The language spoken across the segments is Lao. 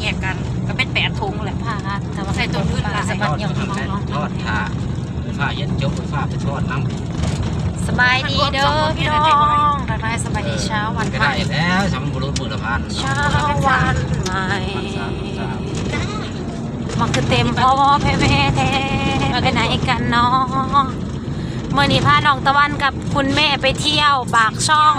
ແຍກກັນ ກໍເປັນແປດຖົງແຫຼະ ພາກັນ ແຕ່ວ່າໃສ່ຕົ້ນອື່ນຫຼາຍ ທອດ ທອດຖ້າ ໄຟຟ້າເຮັດຈົບ ໄຟຟ້າໄປທອດນຳ. ສະບາຍດີເດີພີ່ນ້ອງ ທັກທາຍສະບາຍດີເຊົ້າວັນໃໝ່ ກໍໄດ້ແລ້ວ ສຳບໍ່ຫຼຸດມື້ລະພັນ ເຊົ້າວັນໃໝ່ ມັນຄືເຕັມພໍແຜ່ແທ້ ໄປໃນກັນເນາະ. ມື້ນີ້ພານ້ອງຕາວັນກັບຄຸນແມ່ໄປທ່ຽວປາກຊ່ອງ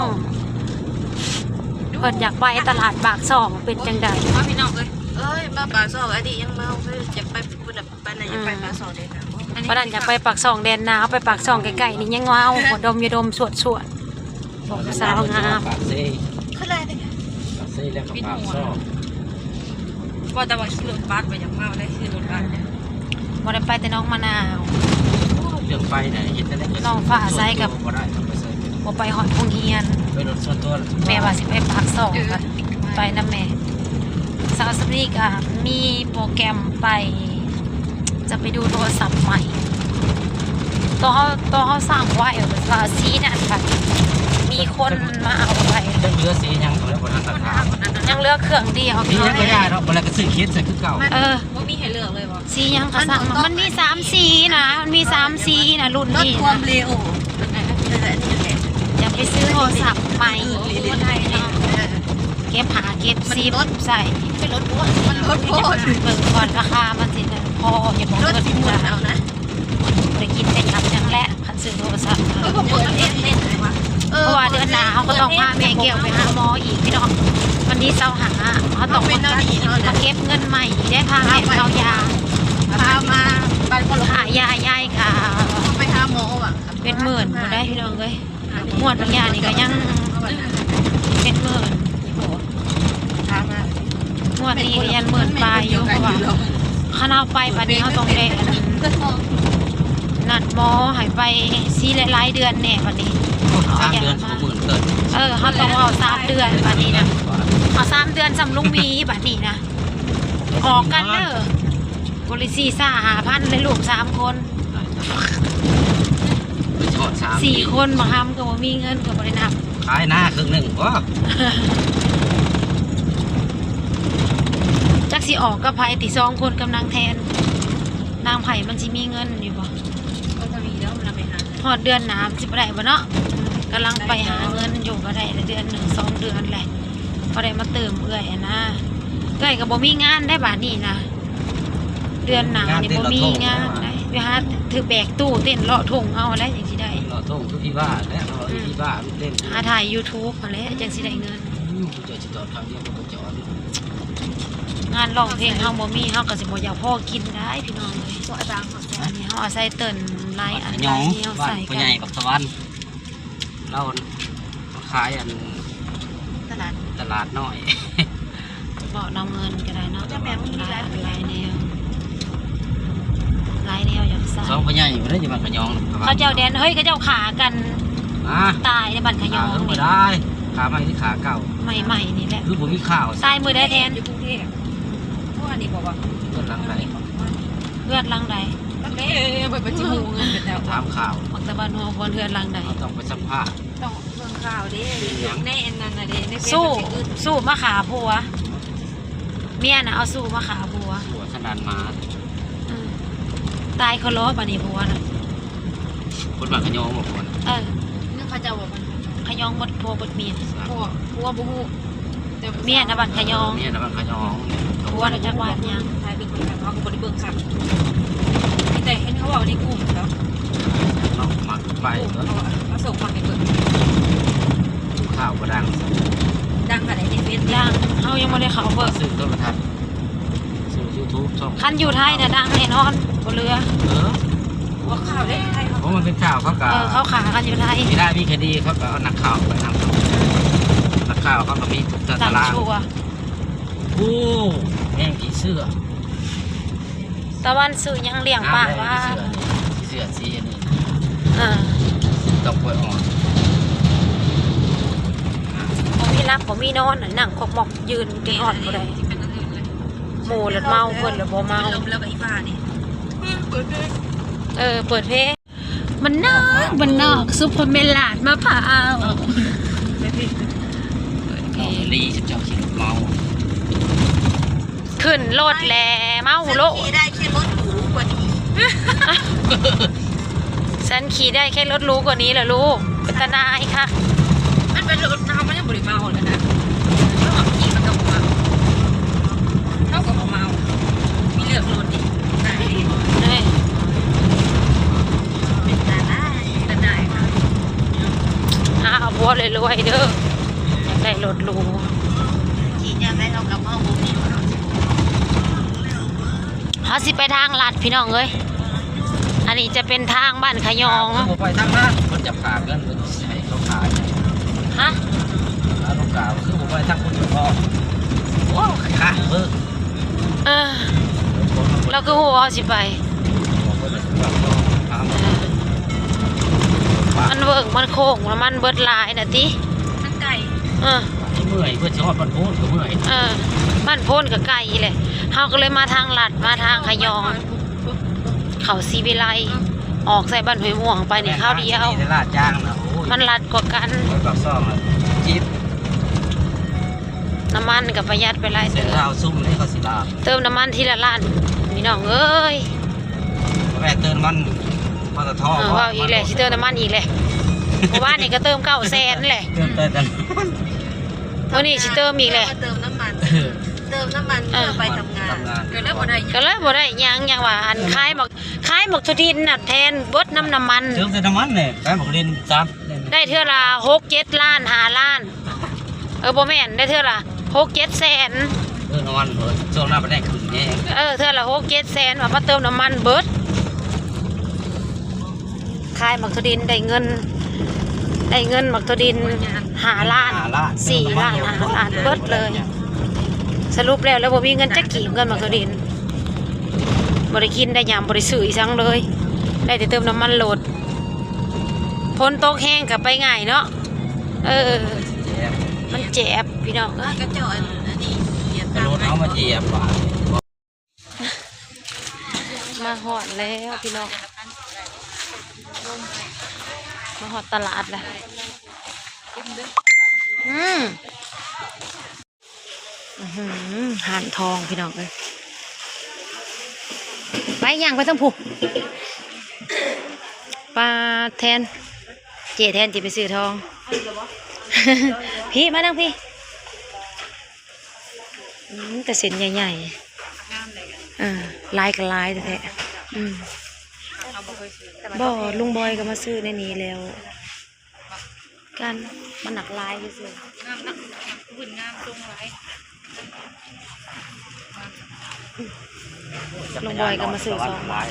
ເພິ່ນຢາກໄປຕະຫຼາດປາກຊ່ອງ ເປັນຈັ່ງໃດ ພີ່ນ້ອງເອີຍ? ເອີຍ ມາປາກຊ່ອງ ອະດີຍັງເມົາ ຢາກໄປພຸ້ນນະ ປານນັ້ນຢາກໄປປາກຊ່ອງແດນນາວ ປານນັ້ນຢາກໄປປາກຊ່ອງແດນນາວ ໄປປາກຊ່ອງໃກ້ໆນີ້ຍັງເວົ້າ ດົມຢູ່ດົມສວດໆ ພວກຜູ້ສາວງາມ ປາກເຊ ຄືຫຼາຍແທ້ ປາກເຊແລ້ວກໍປາກຊ່ອງ. ວ່າແຕ່ວ່າຂີ່ລົດບັສ ບໍ່ຢາກເມົາໄດ້ ຂີ່ລົດບັສ ບໍ່ໄດ້ໄປແຕ່ໜອງມະນາວ ເລື່ອງໄປນະ ເຮັດຈັ່ງໃດກໍ ນ້ອງຟ້າໃສກັບ ບໍ່ໄດ້ ບໍ່ໄປຮອດໂຮງຮຽນ ໄປລົດສ່ວນຕົວ ແມ່ວ່າຊິໄປປາກຊ່ອງ ເອີ ກໍໄປນຳແມ່. ສາວສຳລີກໍມີໂປຣແກຣມໄປ ຈະໄປດູໂທລະສັບໃໝ່ ໂຕເຮົາ ໂຕເຮົາສັ່ງໄວ້ວ່າສີນັ້ນ ບັດມີຄົນມາເອົາໄປ ຍັງເຫຼືອສີຫຍັງ ເຂົາເລີຍບໍ່ທັນຕັດຫາ ຍັງເຫຼືອເຄື່ອງດຽວ ສີຫຍັງກໍຢ່າເນາະ ບໍ່ແລ້ວກໍຊື້ເຂດໃສ່ຄືເກົ່າ ເອີ ບໍ່ມີໃຫ້ເລືອກເລີຍບໍ່? ສີຫຍັງກໍຊ່າງ ມັນມີສາມສີນະ ມັນມີສາມສີນະ ລຸ້ນນີ້ນະ ຄວາມເລໂອ ຢາກໄປຊື້ໂທລະສັບໃໝ່ ເກັບຫ້າເກັບສິບໃສ່ ມັນລົດໂພດ ເບິ່ງກ່ອນລາຄາມັນຊິພໍຢູ່ບໍ່ ເງິນ ໄດ້ກິນໄດ້ຫຍັງແຫຼະ ຄັນຊື້ໂທລະສັບ ເອີ ເປີດເນັດເນັດເລີຍວ່າ ເອີ ເພາະວ່າເດືອນໜ້າເຮົາກໍຕ້ອງພາແມ່ແກ້ວໄປຫາໝໍອີກພີ່ນ້ອງ ວັນທີຊາວຫ້າ ເຮົາຕ້ອງມາເກັບເງິນໃໝ່ອີກເດ້ ພາແມ່ໄປເອົາຢາ ພາມາບ້ານຄົນລະ ຄ່າຢາຍາຍ ຄ່າ ໄປຫາໝໍວ່າ ເປັນໝື່ນພຸ້ນໃດ໋ພີ່ນ້ອງເອີຍ ງວດບາງຢ່າງນີ້ກໍຍັງເປັນໝື່ນ ງວດນີ້ກໍຍັງໝື່ນປາຍຢູ່ ເພາະວ່າຄັນເຮົາໄປບັດນີ້ ເຮົາຕ້ອງໄດ້ອັນ ນັດໝໍໃຫ້ໄປສີຫຼາຍໆເດືອນແດ່ບັດນີ້ ສາມເດືອນ ສອງໝື່ນເກີນ ເອີ ເຮົາຕ້ອງເອົາສາມເດືອນບັດນີ້ນະ ເອົາສາມເດືອນສ່ຳລຸງໝີບັດນີ້ນະ ອອກກັນເດີ ບໍລິສີສາຫ້າພັນ ແລະລູກສາມຄົນ ໄປທອດສາມ ສີ່ຄົນ ບັກຫຳກໍບໍ່ມີເງິນ ກໍບໍ່ໄດ້ນັບ ຂາຍນາເຄິ່ງໜຶ່ງບໍ ຈັກຊິອອກກັບໃຜຕິ ສອງຄົນກັບນາງແທນ ນາງໃຜມັນຊິມີເງິນຢູ່ບໍ? ກໍຈະມີແລ້ວ ມັນເອົາໄປຫາ ຮອດເດືອນໜ້າມັນຊິບໍ່ໄດ້ບໍເນາະ? ກຳລັງໄປຫາເງິນຢູ່ ກໍໄດ້ເດືອນໜຶ່ງສອງເດືອນແຫຼະ ພໍໄດ້ມາເຕີມເອື້ອຍຫັ້ນນາ ເອື້ອຍກໍບໍ່ມີງານໄດ໋ບາດນີ້ນະ ເດືອນໜ້ານີ້ບໍ່ມີງານໄດ໋ ໄປຫາຖືແບກຕູ້ເຕັ້ນເລາະທົ່ງເອົາແຫຼະ ຈັ່ງຊິໄດ້ ເລາະທົ່ງຄືທີ່ວ່າແຫຼະ ເຮົາທີ່ວ່າເຕັ້ນ ຫາຖ່າຍຢູທູບຫັ້ນແຫຼະ ຈັ່ງຊິໄດ້ເງິນ ອືມ ເຈົ້າຊິຈອດຂ້າງດຽວກໍບໍ່ຈອດ ງານຮ້ອງເພງເຮົາບໍ່ມີ ເຮົາກໍຊິບໍ່ຢາກພໍກິນໄດ໋ພີ່ນ້ອງເອີຍ ອັນນີ້ເຮົາອາໄສເຕີນຫຼາຍອັນ ບ້ານຂະຫຍອງ ຫຼາຍແນວ ບ້ານ ໃສ່ກັນ ພໍ່ໃຫຍ່ບັກຕາວັນ ລາວຂາຍອັນຕະຫຼາດ ຕະຫຼາດນ້ອຍ ເວົ້ານຳເງິນກໍໄດ້ເນາະ ແມ່ນມີຫຼາຍ ຫຼາຍແນວ ຫຼາຍແນວຢາກໃສ່ ສອງພໍ່ໃຫຍ່ບໍ່ໄດ້ຢູ່ບ້ານຂະຫຍອງ ເຂົາເຈົ້າແດນ ເຮີ້ຍ ເຂົາເຈົ້າຂ້າກັນ ຮະ ຕາຍໃນບ້ານຂະຫຍອງ ຂ້າເພິ່ນບໍ່ໄດ້ ຂ້າໃໝ່ ຂ້າເກົ່າ ໃໝ່ໆນີ້ແຫຼະ ຄືບໍ່ມີຂ່າວ ຕາຍມື້ໃດແທນ? ຢູ່ກຸງເທບ ເພາະອັນນີ້ບອກວ່າ ເຮືອນຫຼັງໃດ ເຮືອນຫຼັງໃດ ເອີ ເພິ່ນຊິຮູ້ເງິນເຂົາເຈົ້າ ຖາມຂ່າວ ບັກຕາວັນ ເຮືອນຫຼັງໃດ ເຮົາຕ້ອງໄປສຳພາດ ຕ້ອງເບິ່ງຂ່າວເດ້ ໃນອັນນັ້ນນະເດ້ ໃນເຟສ ສູ້ ສູ້ມາຂ້າຜົວ ເມຍນະເອົາສູ້ມາຂ້າຜົວ ຜົວສັນດານໝາ ອືມ ຕາຍຄົນລະບາດນີ້ຜົວນະ ຄົນບ້ານຂະຫຍອງບໍ່ຜົວນະ ເອີ ເຂົາເຈົ້າວ່າບ້ານຂະຫຍອງໝົດ ຜົວໝົດເມຍ ຜົວ ຜົວບໍ່ຮູ້ ເມຍນະບ້ານຂະຫຍອງ ເມຍນະບ້ານຂະຫຍອງ ຜົວນະຈັກບ້ານຫຍັງ ເຂົາກໍບໍ່ໄດ້ເບິ່ງຄັກ ມີແຕ່ເຫັນເຂົາເວົ້າໃນກຸ່ມແລ້ວ ເນາະ ມັກໄປ ເຂົາ ເຂົາສົ່ງມາໃຫ້ເບິ່ງ ຂ່າວບໍ່ດັງ ດັງປານໃດໃນເຟສ ດັງ ເຮົາຍັງບໍ່ໄດ້ເຂົ້າເບິ່ງ ຊື້ໂທລະທັດ ຊື້ຢູທູບ ຊ່ອງ ຄັນຢູ່ໄທນະດັງແນ່ນອນ ບໍ່ເຫຼືອ ເອີ ບໍ່ຂ່າວເດ້ ເພາະມັນເປັນຂ່າວ ເຂົາກໍ ເອີ ເຂົາຂ້າກັນຢູ່ໄທ ເວລາມີຄະດີ ເຂົາກໍເອົານັກຂ່າວໄປນຳ ນັກຂ່າວເຂົາກໍມີຕາຕະລາງ ໂອ້ ແມງຜີເສືອ ຕາວັນຊື້ຫຍັງລ້ຽງປາວະ ຜີເສືອ ຜີເສືອສີອັນນີ້ ເອີ ດອກກ້ວຍອ່ອນ ບໍ່ມີຫຼັບບໍ່ມີນອນ ນັ່ງຄອກໝອກ ຢືນຈົນຮອດບໍ່ໄດ້ ໝູ່ລະເມົາ ເພິ່ນລະບໍ່ເມົາ ລົມແລ້ວກໍອີ່ຟ້ານີ້ ເອີ ເປີດເພງ ບ້ານນອກ ບ້ານນອກ ຊຸບເປີເມລາດມະພ້າວ ເອີ ເປີດເພງ ເຂົາລີເຈົ້າຂີ່ລົດເມົາ ຂຶ້ນລົດແລ້ວເມົາໂລດ. ຂີ່ໄດ້ແຄ່ລົດຫຼູກວ່ານີ້ ສັນຂີ່ໄດ້ແຄ່ລົດຫຼູກວ່ານີ້ລະລູກ. ເປັນຕາໜ່າຍຄັກ. ມັນເປັນລົດເຮົາ ມັນຍັງບໍ່ໄດ້ເມົາເລີຍນະ. ເຮົາຂັບຂີ່ມັນກໍບໍ່ເມົາ ເຮົາກໍບໍ່ເມົາ. ມີເລືອກລົດອີກ. ເອີຍ ເປັນຕາໜ່າຍ ຕາໜ່າຍ. ຫາເອົາຜົວລວຍໆເດີ ຢາກໄດ້ລົດຫຼູ. ຂີ່ຍາມໃດເຮົາກໍເມົາບໍ່ມີ. ເຮົາຊິໄປທາງລັດພີ່ນ້ອງເອີຍ. ອັນນີ້ຈະເປັນທາງບ້ານຂະຫຍອງ. ຄືບໍ່ໄປທາງນັ້ນ ເພິ່ນຈະພາເງິນ ເພິ່ນຊິໃຫ້ເຂົາຂາຍ. ຮະ? ລາວກະຄືບໍ່ໄປທາງພຸ້ນເພາະ ໂອ້ ຄ້າຍໆເບິ່ງ. ເອີ ລາວຄືຮູ້ວ່າເຮົາຊິໄປ. ມັນເວີ້ງ ມັນໂຄ້ງ ແລ້ວມັນເບິດຫຼາຍນະຕິ. ມັນໄກ. ເອີ ເມື່ອຍ ເພື່ອຊິຮອດບ້ານໂພນກໍເມື່ອຍ. ເອີ ບ້ານໂພນກໍໄກແຫຼະ. ເຮົາກໍເລີຍມາທາງລັດ ມາທາງຂະຫຍອງ ເຂົ້າສີວິໄລ ອອກໃສ່ບ້ານຫ້ວຍມ່ວງໄປນີ້ຄາວດຽວ. ມັນລັດກວ່າກັນ. ປາກຊ່ອງ ຈິບ ນ້ຳມັນກໍປະຢັດໄປຫຼາຍເຕີບ. ເຕີມນ້ຳມັນທີລະລ້ານພີ່ນ້ອງເອີຍ. ແມ່ເຕີມນ້ຳມັນປຕທ. ເອີ ເວົ້າອີກແຫຼະ ຊິເຕີມນ້ຳມັນອີກແຫຼະ. ເມື່ອວານນີ້ກໍເຕີມເກົ້າແສນແຫຼະ. ເຕີມແຕ່ ມື້ນີ້ຊິເຕີມອີກແຫຼະ. ເຕີມນ້ຳມັນ ເຕີມນ້ຳມັນເພື່ອໄປທຳງານ ກໍເລີຍບໍ່ໄດ້ຫຍັງ. ຍັງວ່າ ອັນ ຂາຍໝາກ ຂາຍໝາກຖົ່ວດິນນະແທນເບິດນຳນ້ຳມັນ. ເຕີມແຕ່ນ້ຳມັນແຫຼະ ຂາຍໝາກຖົ່ວດິນສາມ ໄດ້ເທື່ອລະຫົກເຈັດລ້ານ ຫ້າລ້ານ. ເອີ ບໍ່ແມ່ນ ໄດ້ເທື່ອລະຫົກເຈັດແສນ. ເອີ ນ້ຳມັນເບິດ ຊ່ວງນັ້ນປະແດກຂຶ້ນແຮງ. ເອີ ເທື່ອລະຫົກເຈັດແສນ ວ່າມາເຕີມນ້ຳມັນເບິດ. ຂາຍໝາກຖົ່ວດິນໄດ້ເງິນ ໄດ້ເງິນໝາກຖົ່ວດິນຫ້າລ້ານ ຫ້າລ້ານ ສີ່ລ້ານ ຫ້າລ້ານ ເບິດເລີຍ. ສະຫຼຸບແລ້ວ ແລ້ວບໍ່ມີເງິນຈັກກີບ ເງິນໝາກຖົ່ວດິນ. ບໍ່ໄດ້ກິນໄດ້ຫຍັງ ບໍ່ໄດ້ຊື້ອີ່ຫຍັງເລີຍ ໄດ້ແຕ່ເຕີມນ້ຳມັນລົດ. ຝົນຕົກແຮງກໍໄປງ່າຍເນາະ. ເອີ ມັນແຈບພີ່ນ້ອງເອີຍ. ກະເຈົ້າອັນ ອັນນີ້ ກະລົດເຮົາມາຈຽບບາດ. ມາຮອດແລ້ວພີ່ນ້ອງ ມາຮອດຕະຫຼາດແລ້ວ. ອືມ ອື້ຫື ຮ້ານທອງພີ່ນ້ອງເອີຍ. ໄປ ຍ່າງໄປທາງພຸ້ນ. ປາແທນ ເຈ້ແທນຊິໄປຊື້ທອງ. ພີ້ ມານັ່ງພີ້. ອືມ ແຕ່ເສັ້ນໃຫຍ່ໆ ເອີ ລາຍກໍລາຍແທ້ໆ. ອືມ ບໍ່ ລຸງບອຍກໍມາຊື້ໃນນີ້ແລ້ວກັນ ມັນໜັກລາຍຊື່ໆ. ງາມນະ ງາມ ງາມ ຊົງລາຍ. ລຸງບອຍກໍມາຊື້ສອງບາດ.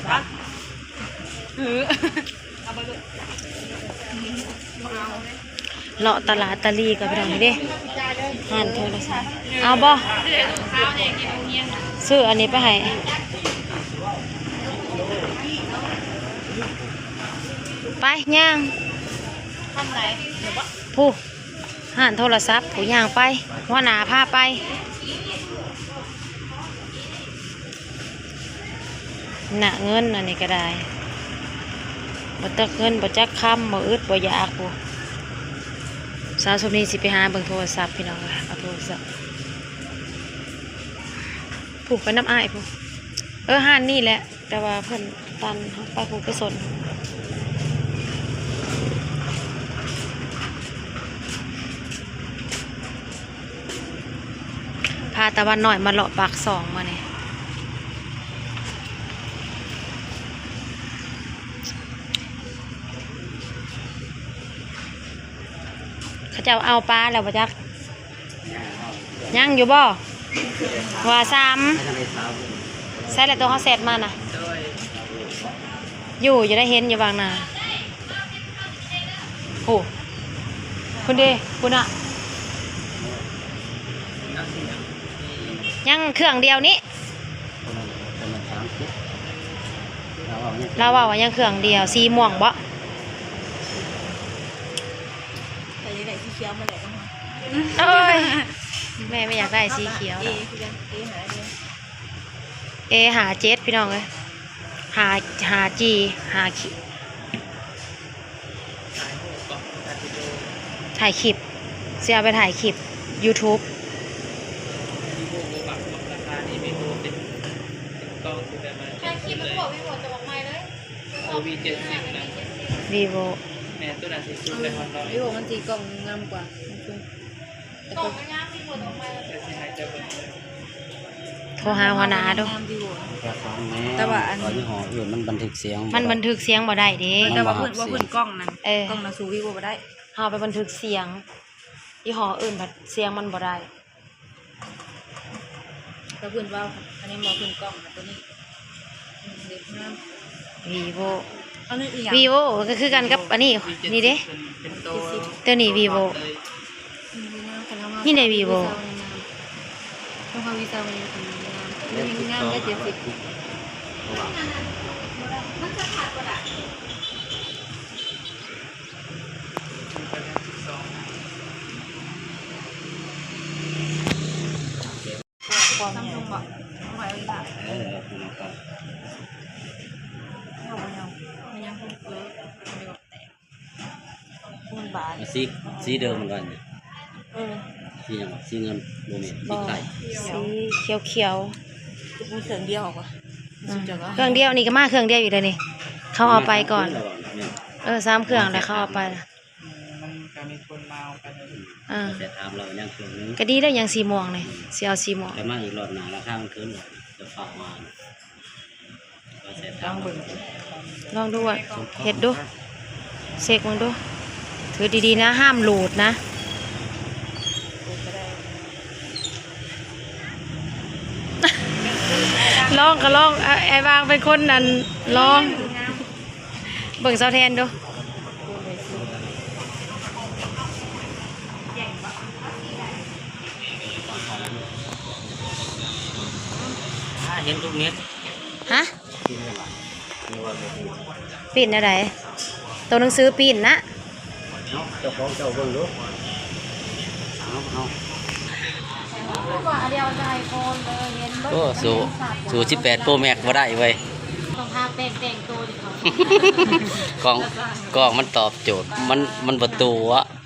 ເລາະຕະຫຼາດຕະຫຼີ່ກັນໄປດອກນີ້ເດ້ ຮ້ານໂທລະສັບ. ເອົາບໍ່? ຊື້ອັນນີ້ໄປໃຫ້ ໄປ ຍ່າງ ທາງໃດ? ພຸ້ນ ຮ້ານໂທລະສັບ ຜູ້ຍ່າງໄປ ຫົວໜ້າພາໄປ. ນະ ເງິນອັນນີ້ກໍໄດ້ ບໍ່ຈັກເງິນ ບໍ່ຈັກຄຳ ບໍ່ອຶດບໍ່ຢາກ. ຜູ້ສາວຊຸມນີ້ຊິໄປຫາເບິ່ງໂທລະສັບ ພີ່ນ້ອງເອີຍ. ເອົາໂທລະສັບ ຜູ້ໄປນຳອ້າຍຜູ້. ເອີ ຮ້ານນີ້ແຫຼະ ແຕ່ວ່າເພິ່ນຕັນ ເຮົາໄປຜູ້ໄປສົນ. ພາຕາວັນນ້ອຍມາເລາະປາກຊ່ອງມື້ນີ້. ເຂົາເຈົ້າເອົາປາແລ້ວບໍ່ຈັກ? ຍັງຢູ່ບໍ່? ວ່າສາມ ໃສລະໂຕເຮົາແຊັດມານະ? ຢູ່ ຢູ່ໄດ້ເຫັນຢູ່ຫວ່າງໜ້າ. ໂອ້ ພຸ້ນເດ້ ພຸ້ນນະ ຍັງເຄື່ອງດຽວນີ້. ລາວເວົ້າວ່າຍັງເຄື່ອງດຽວ ສີມ່ວງບໍ? ແຕ່ຢາກໄດ້ສີຂຽວມາແລກນຳເຮົາ. ໂອ້ຍ ແມ່ບໍ່ຢາກໄດ້ສີຂຽວດອກ. ເອ ຄືກັນ ເອຫ້າເຈັດ ເອຫ້າເຈັດ ພີ່ນ້ອງເອີຍ. ຫ້າ ຫ້າຈີ ຫ້າຂີດ. ຖ່າຍຄລິບ ຊິເອົາໄປຖ່າຍຄລິບຢູທູບ. ເປັນ ເປັນກ້ອງທີ່ແບບວ່າ ຖ່າຍຄລິບແລ້ວກໍບອກວິໂວຈະອອກໃໝ່ເລີຍ ໂອວີເຈັດສິບນະ ວິໂວ ແມ່ນ ໂຕນັ້ນຊິຊູມໄດ້ຮອດຮ້ອຍ ວິໂວມັນຊິກ້ອງງາມກວ່າ ກ້ອງມັນງາມ ວິໂວອອກໃໝ່ ແຕ່ຊິໃຫ້ເຈົ້າເບິ່ງ ໂທຫາຫົວໜ້າດູ ງາມວິໂວ ແຕ່ວ່າອັນ ຍີ່ຫໍ້ອື່ນມັນບັນທຶກສຽງ ມັນບັນທຶກສຽງບໍ່ໄດ້ເດ້ ແຕ່ວ່າເພິ່ນ ວ່າເພິ່ນກ້ອງນັ້ນ ເອີ ກ້ອງນັ້ນສູ້ວິໂວບໍ່ໄດ້ ເຮົາໄປບັນທຶກສຽງ ຍີ່ຫໍ້ອື່ນພັດສຽງມັນບໍ່ໄດ້. ແຕ່ເພິ່ນເວົ້າ ອັນນີ້ເວົ້າເພິ່ນກ້ອງ ແລ້ວໂຕນີ້ ອືມ ເລັບງາມ ວິໂວ ອັນນີ້ອີ່ຫຍັງ ວິໂວກໍຄືກັນກັບອັນນີ້ ນີ້ເດ້ ເຈັດສິບ ໂຕນີ້ວິໂວ ອືມ ງາມ ຄັນເຮົາ ນີ້ເດ້ວິໂວ ຕ້ອງເອົາວິຊາວະະນະງາມ ຕ້ອງເອົາວິຊາວະະນະງາມ ງາມ ງາມໄດ້ເຈັດສິບ ມັນສະພັດບໍ່ໄດ້. ມັນບາດ ສີ ສີເດີມມັນກ່ອນ ເອີ ສີຫຍັງວະ ສີເງິນ ບໍ່ແມ່ນ ສີໄຂ່ ສີຂຽວໆ ມີເຄື່ອງດຽວອອກວະ ອືມ ເຄື່ອງດຽວ ນີ້ກໍມາເຄື່ອງດຽວອີກແລ້ວນີ້ ເຂົາເອົາໄປກ່ອນ ເອີ ສາມເຄື່ອງແລ້ວເຂົາເອົາໄປ ອືມ ມັນກໍມີຄົນມາເອົາໄປ ເອີ ແຕ່ຖາມລາວຍັງເຄື່ອງໜຶ່ງ ກໍດີແລ້ວ ຍັງສີມ່ວງນີ້ ຊິເອົາສີມ່ວງ ແຕ່ມາອີກລອບໜ້າລາຄາມັນຂຶ້ນ ຈະຝາກມາ ລອງເບິ່ງ ລອງດູ ເຮັດດູ ເຊັກເບິ່ງດູ ຖືດີໆນະ ຫ້າມຫຼູດນະ ລອງກໍລອງ ອ້າຍ ອ້າຍຫວ່າງເປັນຄົນນັ້ນລອງ ເບິ່ງສາວແທນດູ ເຫັນທຸກເມັດ ຮະ? ປີ້ນແນວໃດ? ໂຕໜັງສືປີ້ນນະ? ເອົາ ເຈົ້າຂອງເຈົ້າເບິ່ງດູ. ເອົາ ເອົາ ໂອ້ ສູ້ ສູ້ສິບແປດໂປຣແມັກບໍ່ໄດ້ເວີຍ. ຕ້ອງທາແປ້ງແຕ່ງໂຕໃຫ້ເຂົາ. ກ້ອງ ກ້ອງມັນຕອບໂຈດ ມັນ ມັນບໍ່ໂຕອະ.